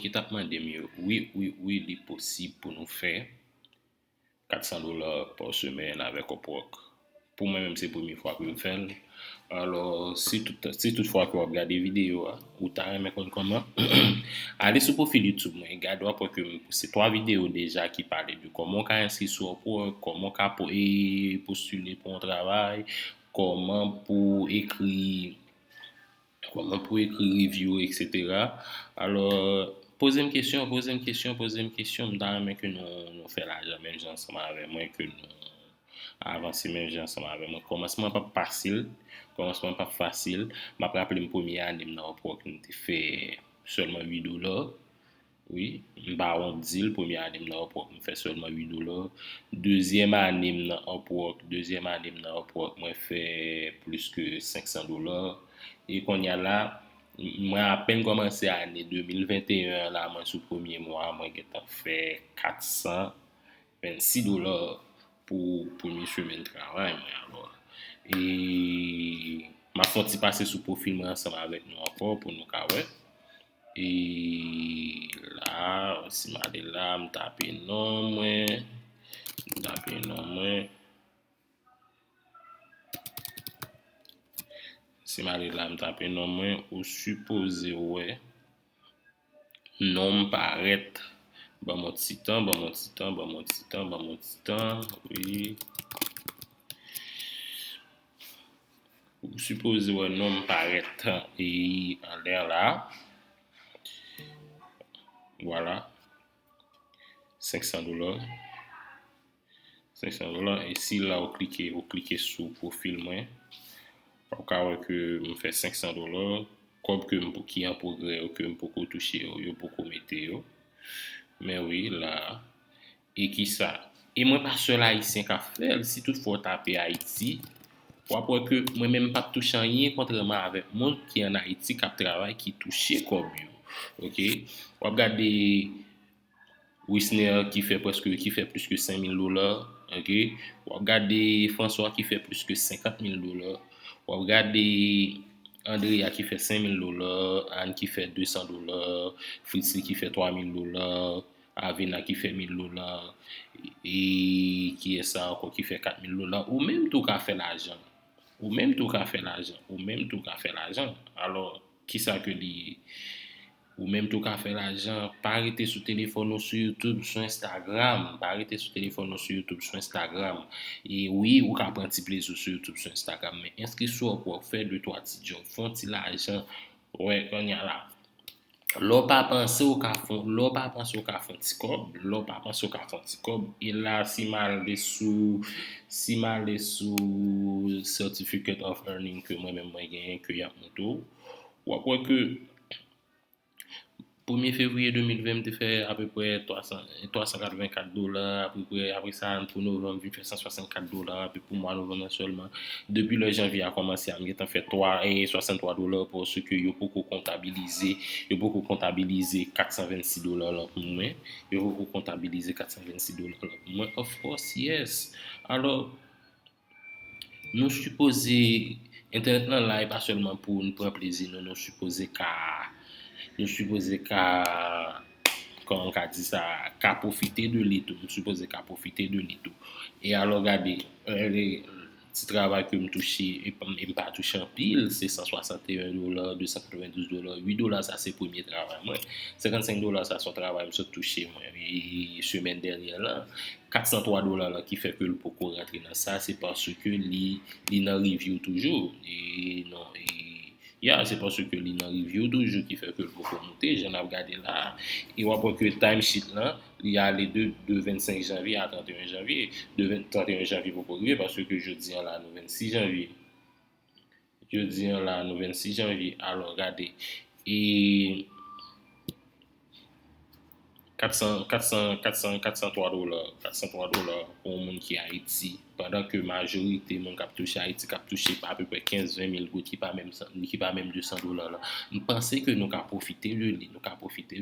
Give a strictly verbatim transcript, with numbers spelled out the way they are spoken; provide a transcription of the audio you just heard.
ki t ap mande m yo. Wi, wi, wi, li posib pou nou fè kat san dola pa semèn avèk Upwork. Pou mwen menm, se premye fwa ke m fè l. Alò, si tout, si tout fwa ke w ap gade videyo a, ou ta renmen konn kòman, ale sou pwofil YouTube mwen, gade w ap wè ke m poste twa videyo deja ki pale de kòman w ka enskri sou Upwork, kòman w ka po-, e postile pou yon travay, kòman pou ekri, kòman pou ekri review, et cetera. Alò, poze m kesyon, poze m kesyon, poze m kesyon. M ta renmen ke nou, nou fè lajan menm jan ansanm avè mwen, ke nou avanse menm jan ansanm avè mwen. Kòmansman p ap fasil. Kòmansman p ap fasil. M ap raple m premye ane m nan Upwork, m te fè sèlman uit dola. Wi, m pa wont di l, premye ane m nan Upwork, m fè sèlman uit dola. Dezyèm ane m nan Upwork, dezyèm ane m nan Upwork, mwen fè plis ke senk san dola. E kounye a la, mwen apèn kòmanse ane de mil venteyen an la, mwen sou premye mwa, mwen gentan fè kat san vennsis dola pou premye semèn travay mwen. Alò, e m ap fè yon ti pase sou pwofil mwen ansanm avèk nou ankò pou nou ka wè. E la, si m ale la, m tape non mwen, m tape non mwen. Si m ale la, m tape non mwen, ou sipoze wè non m parèt. Ban m yon ti tan, ban m yon ti tan, ban m yon ti tan, ban m yon ti tan. Wi. Ou sipoze wè non m parèt e anlè la. Vwala. Senk san dola. Senk san dola. E si la ou klike, ou klike sou pwofil mwen, ou ka wè ke m fè senk san dola. Kòb ke m, ki an pwogrè yo, ke m poko touche yo, yo poko mete yo. Men wi, la. E kisa? E mwen pa sèl Ayisyen k ap fè l. Si toutfwa w tape Ayiti, w ap wè ke mwen menm m p ap touche anyen, kontrèman avèk moun ki ann Ayiti k ap travay, ki touche kòb yo. Oke? W ap gade Wisner ki fè prèske, ki fè plis ke senk mil dola, oke? W ap gade François ki fè plis ke senkant mil dola. W ap gade Andrea ki fè senk mil dola, Anne ki fè de san dola, Fritzy ki fè twa mil dola, Avena ki fè mil dola, e kiyès sa ankò ki fè kat mil dola? Ou menm tou ka fè lajan. Ou menm tou ka fè lajan. Ou menm tou ka fè lajan. Alò, kisa ke li ye? Ou menm tou ka fè lajan. Pa rete sou telefòn ou sou YouTube, sou Instagram. Pa rete sou telefòn ou sou YouTube, sou Instagram. E wi, ou ka pran ti plezi w sou YouTube, sou Instagram, men enskri sou Upwork, fè de twa ti djòb, fè yon ti lajan. Wè, kounye a la. Lè w pa panse w ka fè, lè w pa panse w ka fè yon ti kòb, lè w pa panse w ka fè yon ti kòb, e la, si m ale sou, si m ale sou Certificate of Earning ke mwen menm mwen genyen, ke y ap montre w, w ap wè ke premye fevriye de mil ven, m te fè apeprè twa san, twa san katrevenkat dola, apeprè, apre sa, pou novanm, vin fè san swasannkat dola, epi pou mwa novanm nan sèlman, depi lè janvye a kòmanse a, m gentan fè twa, e swasanntwa dola, paske yo poko kontabilize, yo poko kontabilize kat san vennsis dola lan pou mwen, yo poko kontabilize kat san vennsis dola lan pou mwen, of course, yes. Alò, nou sipoze, entènèt lan la, e pa sèlman pou n pran plezi nou, nou sipoze ka, nou sipoze ka, kòman m ka di sa, ka pwofite de li tou, nou sipoze ka pwofite de li tou. E alò gade, e, ti travay ke m touche, e pa, e m pa touche anpil, se san swasanteyen dola, de san katrevendouz dola, uit dola, sa se premye travay mwen. Senkannsenk dola, sa se yon travay m sot touche mwen, e semèn dènyè lan. Kat san twa dola lan ki fè ke l poko rantre nan sa, se paske li, li nan review toujou. E non, e, ya, se paske li nan review toujou ki fè ke l poko monte, jan n ap gade la a. E w ap wè ke timesheet lan, li ale de, de vennsenk janvye a tranteyen janvye. De ven-, tranteyen janvye poko rive, paske jodi an la, nou vennsis janvye. Jodi an la, nou vennsis janvye. Alò, gade. E kat san, kat san, kat san, kat san twa dola, kat san twa dola pou yon moun ki Ayiti, pandan ke majorite moun k ap touche Ayiti, k ap touche apeprè kenz, ven mil goud, ki pa menm san, ki pa menm de san dola lan. M panse ke nou ka pwofite de li, nou ka pwofite de